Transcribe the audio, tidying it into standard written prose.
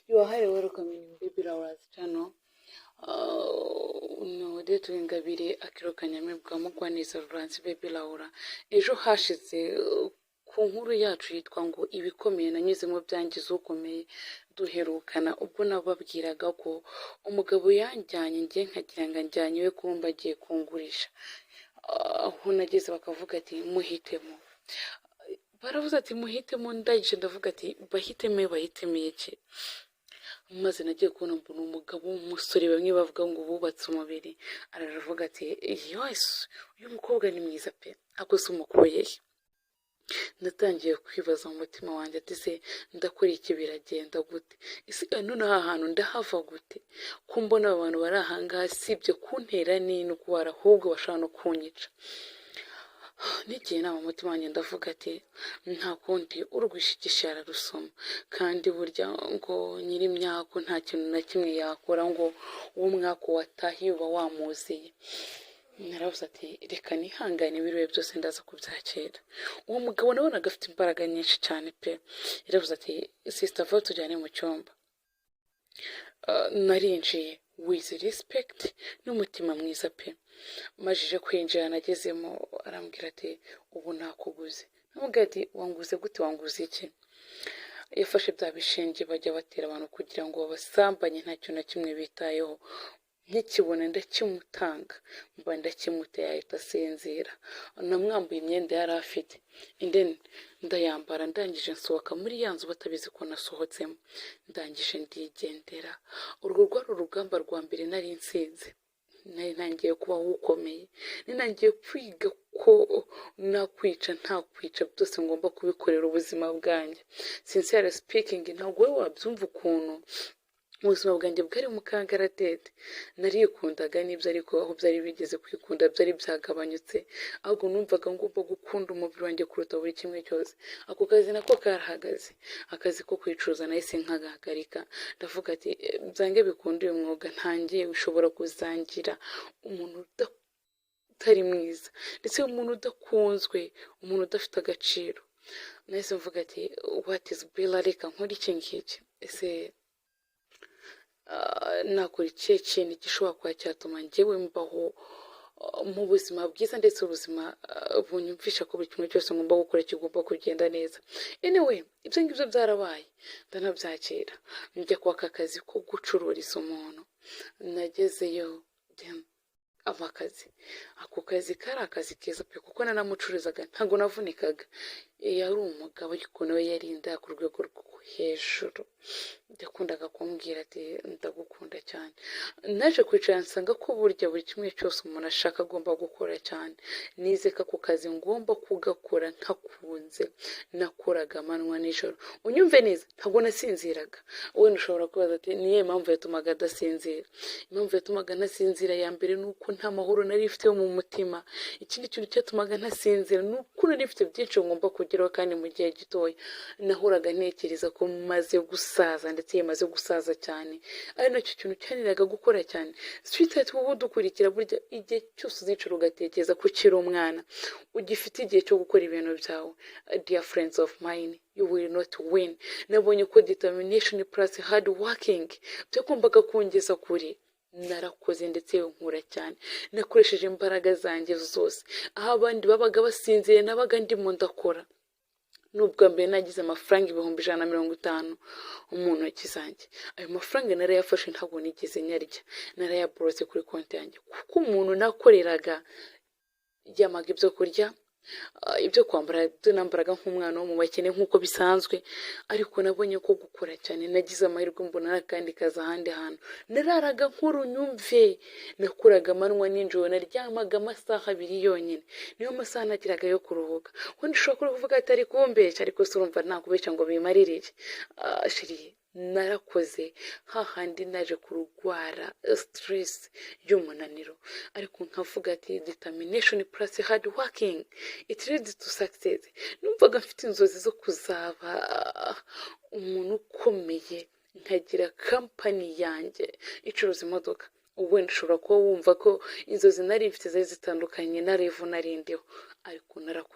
You are highly welcome in Baby Laura's channel. Ni Odette Uwingabire Akiro Kanyamibwa Mugwaneza Florence Baby Laura. Ejo hashize ku nkuru yacu yitwa ngo "Ibikomeye nanyuzemo byangiza ukomeye", duherukana ubwo nababwiraga ko umugabo yanjyanye, njye nkagira ngo anjyanye iwe, kumba agiye kungurisha. Aho nageze bakavuga ati "Muhitemo", baravuze ati "Muhitemo". Ndangije ndavuga ati "Bahitemo, bahitemo iki?" Maze nagiye kubona mbona umugabo w'umusore, bamwe bavuga ngo bubatse umubiri, aravuga ati "Yesi, uyu mukobwa ni mwiza pe, ako se umukuye he?" Natangiye kwibaza mu mutima wanjye ati "Se ndakora iki? Biragenda gute? Ese none aha hantu ndahava gute, ko mbona aba bantu bari ahangaha sibye kuntera n'indwara, ahubwo bashobora no kunyica?" Nigiye inama mu mutima wanjye, ndavuga ati "Nta kundi, urwishigisha ararusoma, kandi burya ngo nyir'imyaku nta kintu na kimwe yakora, ngo uwo mwaka watahiye uba wamuziye." Naravuze ati "Reka nihangane, ibiriwe byose ndaza kubyakira." Uwo mugabo nabonaga afite imbaraga nyinshi cyane pe. Yaravuze ati "Sister, vuba tujyane mu cyumba." Narinjiye with respect n'umutima mwiza pe. Majije kwinjira, nagezemo arambwira ati "Ubu nakuguze." Namubwira ati "Wanguze gute? Wanguze iki?" Yafashe bya bishinge bajya batera abantu kugira ngo babasambanye, nta kintu na kimwe bitayeho. Nkikibona ndakimutanga, mba ndakimuteye, ahita asinzira. Namwambuye imyenda yari afite, then ndayambara, ndangije nsohoka muri ya nzu batabizi ko nasohotsemo, ndangije ndigendera. Urwo rwari urugamba rwa mbere nari nsinze. Nari ntangiye kubaho ukomeye, nari ntangiye kwiga ko nakwica ntakwica byose ngomba kubikorera ubuzima bwanjye. Sincere speaking, ntabwo wowe wabyumva ukuntu ubuzima bwanjye bwari mu kangaratete. Narikundaga n'ibyo, ariko aho byari bigeze kwikunda byari byagabanyutse, ahubwo numvaga ngomba gukunda umubiri wanjye kuruta buri kimwe cyose. Ako kazi nako karahagaze, akazi ko kwicuruza nahise nkagahagarika. Ndavuga ati "Byange bikunde, uyu mwuga ntangiye ushobora kuzangira umuntu utari mwiza, ndetse umuntu udakunzwe, umuntu udafite agaciro." Nahise mvuga ati "What is better? Reka nkore iki ngiki. Ese nakora ikihe kintu gishobora kuba cyatuma njyewe mbaho mu buzima bwiza, ndetse ubuzima bunyumvisha ko buri kimwe cyose ngomba gukora kigomba kugenda neza?" Anyway, ibyo ngibyo byarabaye, ndanabyakira, njya kwaka akazi ko gucururiza umuntu. Nagezeyo aba akazi, ako kazi kari akazi keza pe, kuko nanamucururizaga ntabwo navunikaga. Yari umugabo, ariko nawe yari indaya ku rwego rwo hejuru. Yakundaga kumbwira ati "Ndagukunda cyane." Naje kwicara nsanga ko burya buri kimwe cyose umuntu ashaka agomba gukora cyane. Nize ko ako kazi ngomba kugakora nkakunze. Nakoraga amanywa nijoro, unyumve neza, ntabwo nasinziraga. Wenda ushobora kubaza ati "Niyo mpamvu yatumaga adasinzira?" Impamvu yatumaga ntasinzira ya mbere ni uko nta mahoro nari mfite mu mutima. Ikindi kintu cyatumaga ntasinzira ni uko nari mfite byinshi ngomba kugeraho kandi mu gihe gitoya. Nahoraga ntekereza ko maze gusaza, ndetse yamaze gusaza cyane, ari nacyo kintu cyaniraga gukora cyane. Sweetheart, wowe udukurikira, burya igihe cyose uzicara ugatekereza ko ukiri umwana, ugifite igihe cyo gukora ibintu byawe, dear friends of mine, you will not win. Nabonye ko determination plus hard working byagombaga kungeza kure. Narakoze ndetse nkura cyane, nakoresheje imbaraga zanjye zose. Aho abandi babaga basinziriye, nabaga ndimo ndakora. Nubwo mbere nagize amafaranga 150,000 mu ntoki zanjye, ayo mafaranga narayafashe, ntabwo nigeze nyarya, narayaborotse kuri konti yanjye, kuko umuntu nakoreraga yamaga ibyo kurya, ibyo kwambara byo nambaraga nk'umwana wo mu bakene nk'uko bisanzwe. Ariko nabonye ko gukora cyane, nagize amahirwe mbona n'akandi kazi ahandi hantu. Nararaga nk'urunyumve, nakoraga amanywa nijoro, naryamaga amasaha 2 yonyine, niyo masaha nagiraga yo kuruhuka. Ubundi ushobora kuvuga ati "Ari kumbeshya", ariko se urumva nakubeshya ngo bimarire iki? Chérie, narakoze hahandi naje kurwara stress y'umunaniro, ariko nkavuga ati "Determination plus hard working, it leads to success." Numvaga mfite inzozi zo kuzaba umuntu ukomeye, nkagira kampani yanjye icuruza imodoka. Wenda ushobora kuba wumva ko inzozi nari mfite zari zitandukanye na level nari ndiho, ariko narakoze.